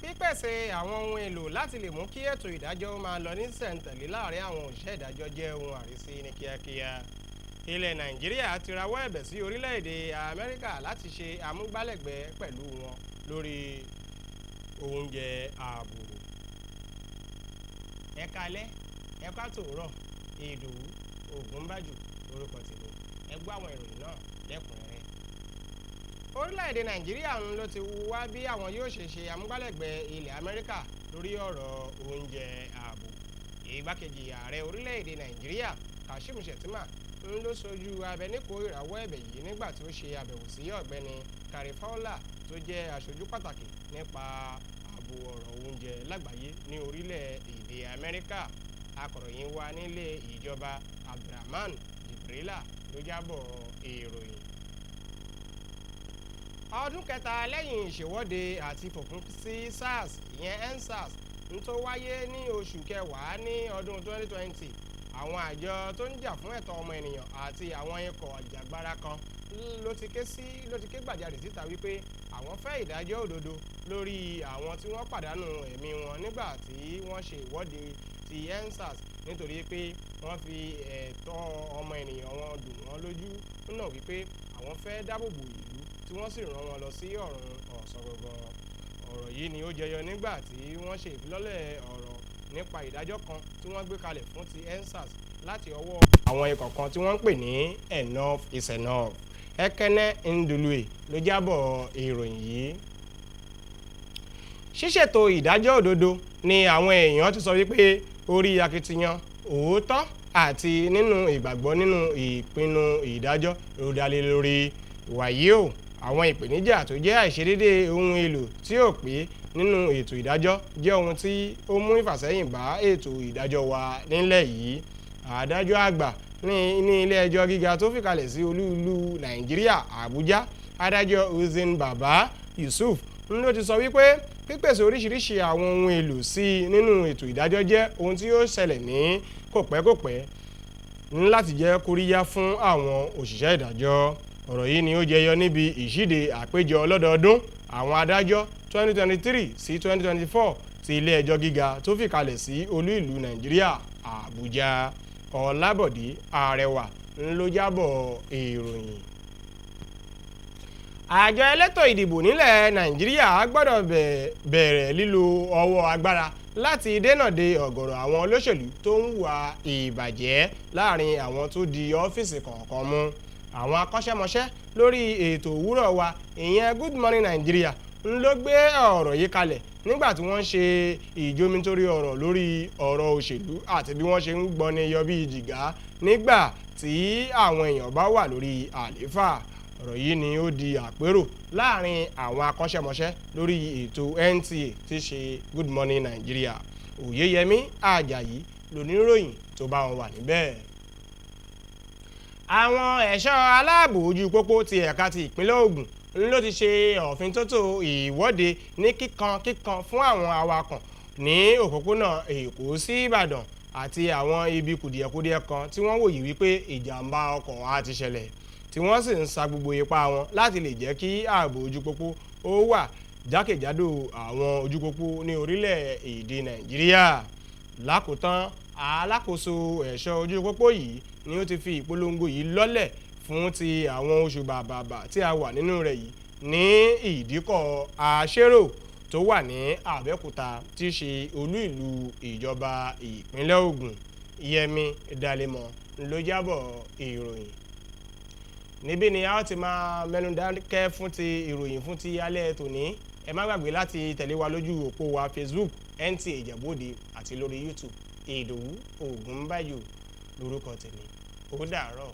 Pípèsè àwọn ohun èlò láti lè mú kí ètò ìdájọ́ máa lọ ní sẹ̀ǹtẹ̀lé láàrin àwọn òṣìṣẹ́ ìdájọ́ jẹ́ ohun àrísí ní kíákíá. Ilẹ̀ Nàìjíríà ti rawọ́ ẹ̀bẹ̀ sí orílẹ̀-èdè Amẹ́ríkà láti ṣe amúgbálẹ́gbẹ̀ẹ́ pẹ̀lú wọn lórí oúnjẹ ààbò. Ẹ kalẹ́, ẹ ká tòórọ̀. Ìdòwú Ògúnbàjò lórúkọ tèmi. Ẹ gbọ́ àwọn ìròyìn náà lẹ́kùnrẹ́rẹ́. Orílẹ̀-èdè Nàìjíríà ń ló ti wá bí àwọn yóò ṣe ṣe amúgbálẹ́gbẹ̀ẹ́ ilẹ̀ Amẹ́ríkà lórí ọ̀rọ̀ oúnjẹ ààbò. Ìgbákejì ààrẹ orílẹ̀-èdè Nàìjíríà, Kashim Shettima, ń ló sojú abẹníkò ìràwọ̀ ẹ̀bẹ̀ yìí nígbà tí ó ṣe àbẹ̀wò sí ọ̀gbẹ́ni Kari Fowler, tó jẹ́ aṣojú pàtàkì nípa ààbò ọ̀rọ̀ oúnjẹ lágbàáyé ní orílẹ̀-èdè Amẹ́ríkà. Akọ̀ròyìn wa nílé ìjọba, Abdulrahman Jibrila, ló jábọ̀ ìròyìn. Ọdún kẹta lẹ́yìn ìṣèwọ́de àti fòpin sí SARS, ìyẹn EndSARS, ń tó wáyé ní oṣù kẹwàá ní ọdún 2020, àwọn àjọ tó ń jà fún ẹ̀tọ́ ọmọ ènìyàn àti àwọn ikọ̀ àjàgbara kan ló ti ké gbàjarè síta wípé àwọn fẹ́ ìdájọ́ òdodo lórí àwọn tí wọ́n pàdánù ẹ̀mí wọn nígbà tí wọ́n ṣe ìwọ́de ti EndSARS, nítorí pé wọ́n fi ẹ̀tọ́ ọmọ ènìyàn wọn dùn wọ́n lójú náà, wípé àwọn fẹ́ dáàbòbò ìlú tí wọ́n sì rán wọn lọ sí ọ̀run ọ̀sán gangan. Ọ̀rọ̀ yìí ni ó jẹyọ nígbà tí wọ́n ṣe ìfilọ́lẹ̀ ọ̀rọ̀ nípa ìdájọ́ kan tí wọ́n gbé kalẹ̀ fún ti EndSARS láti ọwọ́ àwọn ikọ̀ kan tí wọ́n ń pè ní Enough is Enough. Ekene Ndulue ló jábọ̀ ìròyìn yìí. Ṣíṣètò ìdájọ́ òdodo ni àwọn èèyàn ti sọ wípé orí akitiyan òótọ́ àti nínú ìgbàgbọ́ nínú ìpinnu ìdájọ́ ló dá lé lórí. Wàyí o, àwọn ìpèníjà tó jẹ́ àìṣedédé ohun èlò tí ò pé nínú ètò ìdájọ́ jẹ́ ohun tí ó mú ìfàsẹ́yìn bá ètò ìdájọ́ wa nílẹ̀ yìí. Adájọ́ àgbà ní ilé ẹjọ́ gíga tó fìkàlẹ̀ sí olú ìlú Nàìjíríà, Àbújá, adájọ́ Hussein Baba Yusuf, ló ti sọ wípé pípèsè oríṣiríṣi àwọn ohun èlò sí i nínú ètò ìdájọ́ jẹ́ ohun tí yóò ṣẹlẹ̀ ní kòpẹ́kòpẹ́ ní láti jẹ́ kóríyá fún àwọn òṣìṣẹ́ ìdájọ́. Ọ̀rọ̀ yìí ni ó jẹyọ níbi ìṣíde àpéjọ ọlọ́dọọdún àwọn adájọ́ 2023 sí 2024 ti ilé ẹjọ́ gíga tó fìkàlẹ̀ sí olú ìlú Nàìjíríà, Àbújá. Ọlábọ̀dé Àrẹwà ló jábọ̀ ìròyìn. Àjọ elétò ìdìbò nílẹ̀ Nàìjíríà gbọ́dọ̀ bẹ̀rẹ̀ lílo ọwọ́ agbára láti dènà de ọ̀gọ̀rọ̀ àwọn olóṣèlú tó ń hùwà ìbàjẹ́ láàrin àwọn tó di ọ́fíìsì kọ̀ọ̀kan mú. Àwọn akọ́ṣẹ́mọṣẹ́ lórí ètò òwúrọ̀ wa, ìyẹn Good Morning Nigeria, ń ló gbé ọ̀rọ̀ yìí kalẹ̀ nígbà tí wọ́n ń ṣe ìjomitórí ọ̀rọ̀ lórí ọ̀rọ̀ òṣèlú àti bí wọ́n ṣe ń gbọ́ni yọ bí jìgá nígbà tí àwọn èèyàn bá wà lórí àlééfà. Ọ̀rọ̀ yìí ni ó di àpérò láàrin àwọn akọ́ṣẹ́mọṣẹ́ lórí ètò NTA tí ṣe Good Morning Nigeria. Òyeyẹmí Àjàyí lóníròyìn tó bá wọn wà níbẹ̀. Àwọn ẹ̀ṣọ́ aláàbò ojú pópó ti ẹ̀ka ti ìpínlẹ̀ Ògùn ló ti ṣe òfin-tótó ìwọ́de ní kíkan kíkan fún àwọn awakọ̀ ní òpópónà Èkó sí Ìbàdàn àti àwọn ibi kùdìẹ̀kudiẹ kan tí wọ́n wòye wípé ìjàmbá ọkọ̀ á ti ṣẹlẹ̀, tí wọ́n sì ń sa gbogbo ipá wọn láti lè jẹ́ kí ààbò ojú pópó ó wà jákèjádò àwọn ojú pópó ní orílẹ̀-èdè Nàìjíríà. Lákòótán, alákòóso ẹ̀ṣọ́ ojú pópó yìí ni ó ti fi ìpolongo yìí lọ́lẹ̀ fún ti àwọn oṣù bàbàbà tí a wà nínú rẹ̀ yìí ní ìdíkọ̀ Àṣérò tó wà ní Abẹ́òkúta, tí í ṣe olú ìlú ìjọba ìpínlẹ̀ Ògùn. Yẹmi Dalemo ló jábọ̀ ìròyìn. Níbí ni a ó ti máa mẹ́nu dákẹ́ fún ti ìròyìn fún ti alẹ́ tòní. Ẹ má gbàgbé láti tẹ̀lé wa lójú òpó wa Facebook, NTA Ìjẹ̀bú-Òde, àti lórí YouTube. Ìdòwú Ògúnbàjò lórúkọ tèmi. Ó dàárọ̀.